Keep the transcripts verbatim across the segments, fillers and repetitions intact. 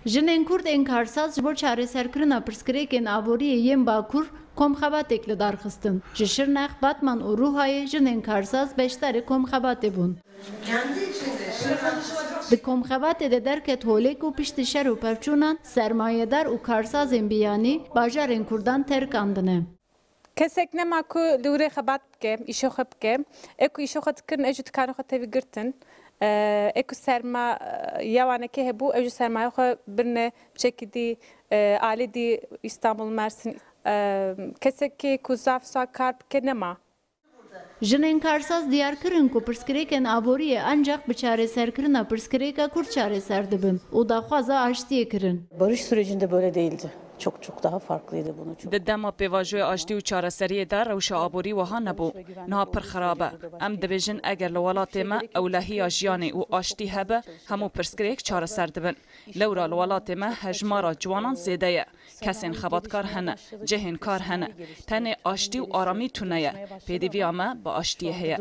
Jinên Kurd ên karsaz ji bo çareserkirina pirsgirêkên aboriyê yên Bakur komxebatêk li dar xistin. Ji Şirnex, Batman û Rûhayê jinên karsaz beşdarê komxebatê bûn. Di komxebatê de derket holêk û piştî şer û pevçûnan sermayedar û karsazên biyanî bajarên Kurdan terk andine. Kesek nema ku li wir ê xebat bike, îşê xwe bike. Ê ku îşê xwe dikirin, ê jî dikana xwe tevî girtin. Ê ku sermayewanekê hebû, ew jî sermaye xwe birine piçekî dî, alî dî, Îstanbul, Mersin. Kesekê ku zaf sa kar bike nema. Jinên karsaz diyar kirin ku pirsgirêkên aboriyê ancak bi çareserkirina pirsgirêka Kurd çareser dibin û daxwaza aştiyê kirin. Barış sürecinde böyle değildi. Çok çok daha farklıydı bunu. Çok Di dema pêvajoya aştî û çareseriyê de rewşa aborî wiha nebû. Niha pir xirab e. Em dibêjin eger li welatê me ewlehiya jiyanê û aştî hebe, hemû pirsgirêk çareser dibin. Lewra li welatê me hejmara ciwanan zêde ye. Kesên xebatkar hene, cihên kar hene. Tenê aştî û aramî tune ye. Pêdiviya me bi aştiyê heye.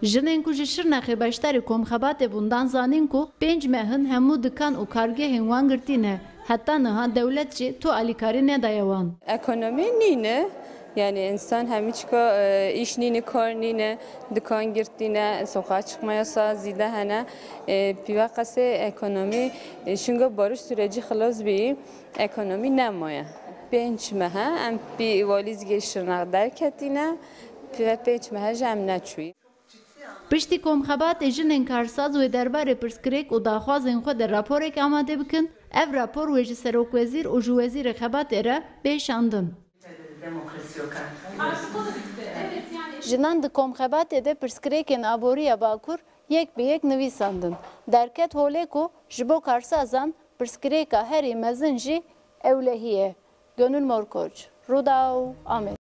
Jinên ku ji Şirnexê beşdarî komxebatê bûn dan zanîn ku pênc meh in hemû dikan û kargehên wan girtî ne. Heta niha dewlet jî tu alîkarî nedaye wan. Ekonomî nîne. Yani insan hemî çika, e, îş nîne, kar nîne, dikan girtî ne, sokağa çıkma yasağı zîde hene. E, pîva qesê ekonomî, e, şinga barış süreci xilas bî, ekonomî nemaye. Pênc mehe em pî walîzgê Şirnex derketîne, pîve pênc mehe jî em neçûyî. Piştî komxebatê jinên karsaz wê derbarê pirsgirêk û daxwazên xwe de raporek amade bikin, ev rapor wê ji serokwezîr û ji wezîrê xebatê re bê şandin. Jinan di komxebatê de pirsgirêkên aboriya Bakur yek bi yek nivîsandin. Derket holê ku ji bo karsazan pirsgirêka herî mezin jî ewlehî ye. Gönül Morkoç, Rûdaw, Amed.